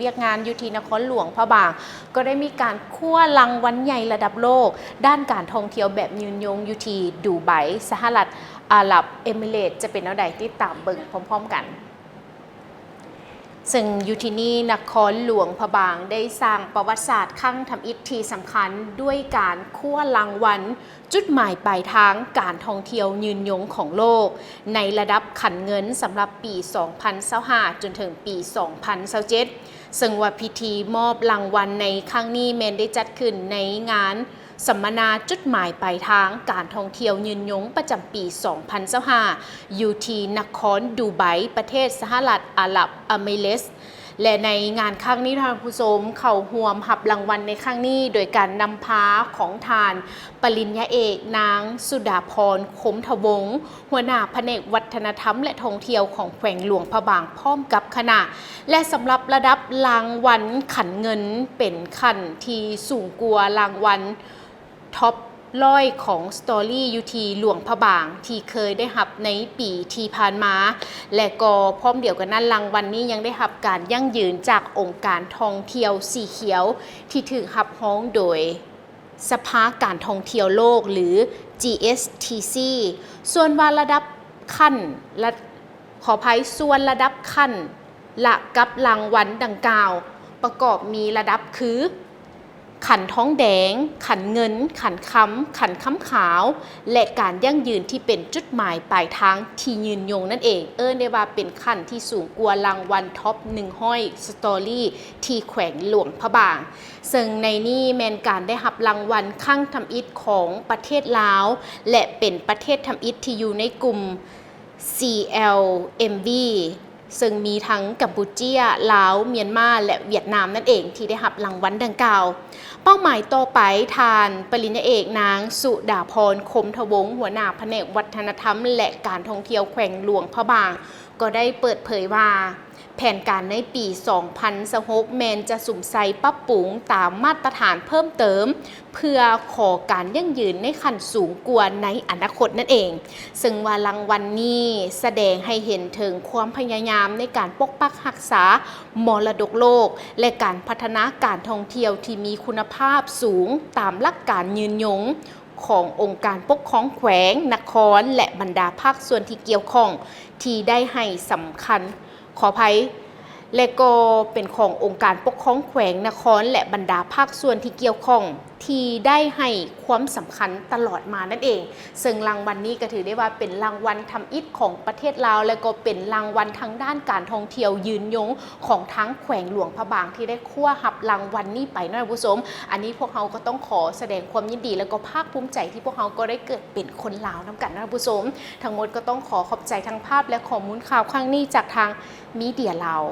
ວຽກງານຢູ່ທີ່ນະຄອນຫຼວງພະບາງ ກໍໄດ້ມີການຄວ້າລາງວັນໃຫຍ່ລະດັບໂລກ ດ້ານການທ່ອງທ່ຽວແບບຍືນຍົງຢູ່ທີ່ດູໄບ ສະຫະລັດອາຣັບເອມິເຣດ ຈະເປັນແນວໃດ ຕິດຕາມເບິ່ງພ້ອມໆກັນ. ເຊິ່ງຢູ່ທີ່ນີ້ ນະຄອນຫຼວງພະບາງໄດ້ສ້າງປະຫວັດສາດຄັ້ງທຳອິດທີ່ສຳຄັນ ດ້ວຍການຄວ້າລາງວັນຈຸດໝາຍປາຍທາງການທ່ອງທ່ຽວຍືນຍົງຂອງໂລກ ໃນລະດັບຂັນເງິນສຳລັບປີສອງພັນຊາວຫ້າ ຈົນເຖິງປີສອງພັນຊາວເຈັດ ເຊິ່ງວ່າພິທີມອບລາງວັນໃນຄັ້ງນີ້ແມ່ນໄດ້ຈັດຂຶ້ນໃນງານ ສຳມະນາຈຸດໝາຍປາຍທາງການທ່ອງທ່ຽວຍືນຍົງປະຈຳປີສອງພັນຊາວຫ້າ ຢູ່ທີ່ນະຄອນດູໄບ ປະເທດສະຫະລັດອາຣັບເອມິເຣດ ແລະ ໃນງານຄັ້ງນີ້ ທ່ານຜູ້ຊົມເຂົ້າຮ່ວມຮັບລາງວັນໃນຄັ້ງນີ້ ໂດຍການນຳພາຂອງທ່ານປະລິນຍາເອກ ນາງ ສຸດາພອນ ຄົມທະວົງ ຫົວໜ້າພະແນກວັດທະນະທຳ ແລະ ທ່ອງທ່ຽວຂອງແຂວງຫຼວງພະບາງ ພ້ອມກັບຄະນະ ແລະ ສຳລັບລະດັບລາງວັນຂັນເງິນ ເປັນຂັ້ນທີ່ສູງກວ່າລາງວັນ ທັອບຮ້ອຍຂອງສະຕໍຣີຢູ່ທີ່ຫຼວງພະບາງ ທີ່ເຄີຍໄດ້ຮັບໃນປີທີ່ຜ່ານມາ ແລະ ກໍພ້ອມດຽວກັນນັ້ນ ລາງວັນນີ້ຍັງໄດ້ຮັບການຢັ້ງຢືນຈາກອົງການທ່ອງທ່ຽວສີຂຽວ ທີ່ຖືກຮັບຮອງໂດຍສະພາການທ່ອງທ່ຽວໂລກ ຫຼື ຈີເອສທີຊີ ສ່ວນວ່າລະດັບຂັ້ນ ລະ ຂໍອະໄພ ສ່ວນລະດັບຂັ້ນ ລະກັບລາງວັນດັ່ງກ່າວ ປະກອບມີລະດັບຄື ຂັນທອງແດງ, ຂັນເງິນ, ຂັນຄຳ, ຂັນຄຳຂາວ ແລະ ການຢັ້ງຢືນທີ່ເປັນຈຸດໝາຍປາຍທາງທີ່ຍືນຍົງນັ້ນເອງ. ເອີ້ນໄດ້ວ່າເປັນຂັ້ນທີ່ສູງກວ່າລາງວັນທັອບໜຶ່ງຮ້ອຍສະຕໍຣີທີ່ແຂວງຫຼວງພະບາງ. ເຊິ່ງໃນນີ້ແມ່ນການໄດ້ຮັບລາງວັນຄັ້ງທຳອິດຂອງປະເທດລາວ ແລະ ເປັນປະເທດທຳອິດທີ່ຢູ່ໃນກຸ່ມ ຊີແອລເອັມວີ ເຊິ່ງມີທັງກຳປູເຈຍ, ລາວ, ມຽນມາ ແລະ ຫວຽດນາມນັ້ນເອງ ທີ່ໄດ້ຮັບລາງວັນດັ່ງກ່າວ. ເປົ້າໝາຍຕໍ່ໄປ, ທ່ານປະລິນຍາເອກ ນາງ ສຸດາພອນ ຄົມທະວົງ ຫົວໜ້າພະແນກວັດທະນະທຳ ແລະ ການທ່ອງທ່ຽວແຂວງຫຼວງພະບາງ ກໍໄດ້ເປີດເຜີຍວ່າ ແຜນການໃນປີສອງພັນຊາວຫົກ ແມ່ນຈະສຸມໃສ່ປັບປຸງຕາມມາດຕະຖານເພີ່ມເຕີມ ເພື່ອຂໍການຢັ້ງຢືນໃນຂັ້ນສູງກວ່າໃນອະນາຄົດນັ້ນເອງ. ເຊິ່ງວ່າລາງວັນນີ້ສະແດງໃຫ້ເຫັນເຖິງຄວາມພະຍາຍາມໃນການປົກປັກຮັກສາມໍລະດົກໂລກ ແລະ ການພັດທະນາການທ່ອງທ່ຽວທີ່ມີຄຸນນະພາບສູງຕາມຫຼັກການຍືນຍົງ ຂອງອົງການປົກຄອງແຂວງ, ນະຄອນ ແລະ ບັນດາພາກສ່ວນທີ່ກ່ຽວຂ້ອງ ທີ່ໄດ້ໃຫ້ສຳຄັນ, ຂໍອະໄພ, ແລະ ກໍເປັນຂອງອົງການປົກຄອງແຂວງ, ນະຄອນ ແລະ ບັນດາພາກສ່ວນທີ່ກ່ຽວຂ້ອງ ທີ່ໄດ້ໃຫ້ຄວາມສຳຄັນຕະຫຼອດມານັ້ນເອງ. ເຊິ່ງລາງວັນນີ້ກໍຖືໄດ້ວ່າເປັນລາງວັນທຳອິດຂອງປະເທດລາວ ແລະ ກໍເປັນລາງວັນທາງດ້ານການທ່ອງທ່ຽວຍືນຍົງຂອງທາງແຂວງຫຼວງພະບາງ ທີ່ໄດ້ ຄວ້າຮັບລາງວັນນີ້ໄປເນາະທ່ານຜູ້ຊົມ. ອັນນີ້ພວກເຮົາກໍຕ້ອງຂໍສະແດງຄວາມຍິນດີ ແລະ ກໍພາກພູມໃຈທີ່ພວກເຮົາກໍໄດ້ເກີດເປັນຄົນລາວນຳກັນເນາະທ່ານຜູ້ຊົມ. ທັງໝົດກໍຕ້ອງຂໍຂອບໃຈທັງພາບ ແລະ ຂໍ້ມູນຂ່າວຄັ້ງນີ້ຈາກທາງມີເດຍລາວ.